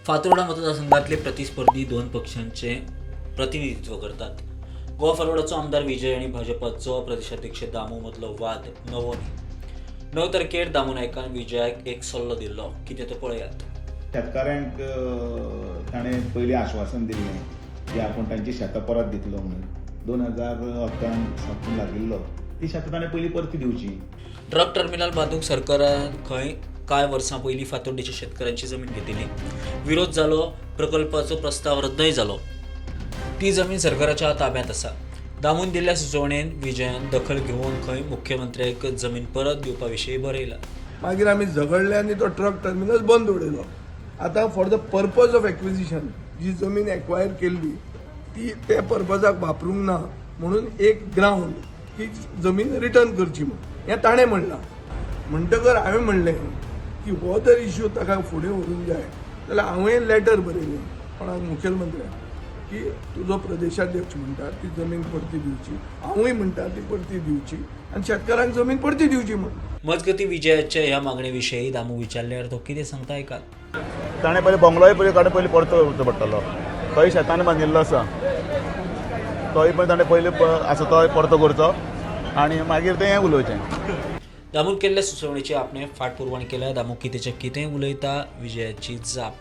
फातोर्डा मतदारसंघातले प्रतिस्पर्धी दोन पक्षांचे प्रतिनिधित्व करतात. गोवा फॉरवर्डाचो आमदार विजय आनी भाजपाचो प्रदेशाध्यक्ष दामू मदलो वाद नवो न्ही. 9 तारखेर दामू नायकान विजयाक एक सल्लो दिल्लो, कितें तो पळयात. शेतकाऱ्यांक ताणें पयलीं आश्वासन दिल्लें की आपूण तांची शेतां परत दितलो म्हणून. 2011 साकून लागिल्लो ती शेतां ताणें पयलीं परती दिवची. ट्रक टर्मिनल बांदूंक सरकारान खंय कांय वर्सां पयलीं फातोड्डेच्या शेतकारांची जमीन घेतिल्ली. विरोध जालो, प्रकल्पाचो प्रस्ताव रद्दय जालो. ती जमीन सरकाराच्या ताब्यांत आसा. दामून दिल्ल्या सुचोवणेन विजयान दखल घेवन खंय मुख्यमंत्र्याक जमीन परत दिवपा विशीं बरयलां. मागीर आमी झगडले आनी तो ट्रक टर्मिनस बंद उडयलो. आतां for the purpose of acquisition जी जमीन एक्वायर केल्ली ती ते पर्पजाक वापरूंक ना म्हणून एक ग्रावंड ही जमीन रिटर्न करची म्हूण हें ताणें म्हणलां. म्हणटकर हांवें म्हणलें की हो जर इश्यू ताका फुडें व्हरूंक जाय जाल्यार हांवें लेटर बरयलें कोणाक, मुखेलमंत्र्याक, की तुजो प्रदेशाध्यक्ष म्हणटा ती जमीन परती दिवची, हांवूय म्हणटा ती परती दिवची आनी शेतकारांक जमीन परती दिवची म्हूण. मजगती, विजयाच्या ह्या मागणे विशीं दामू विचारल्यार तो कितें सांगता, आयकात. ताणें पयलीं बंगलोय पयलीं काडून पयलीं परतो करचो पडटलो. तोय शेतान बांदिल्लो आसा, तोय पण ताणें पयलीं आसा तोय परतो करचो आनी मागीर तें हें उलोवचें. दामून केल्ल्या सुचोवणेची आपणे फाटपुरवण केल्या. दामू कितेंचें कितें उलयता, विजयाची जाप.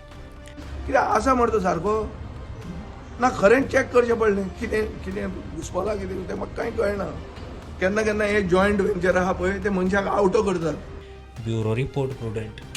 कित्याक आसा मरे तो सारको ना, खरेंच चॅक करचें पडलें. कितें कितें घुसपलां कितें तें म्हाका कांय कळना. केन्ना केन्ना हे जॉयंट वेंचर आहा पळय, ते मनशाक आवटो करतात. Bureau report, Prudent.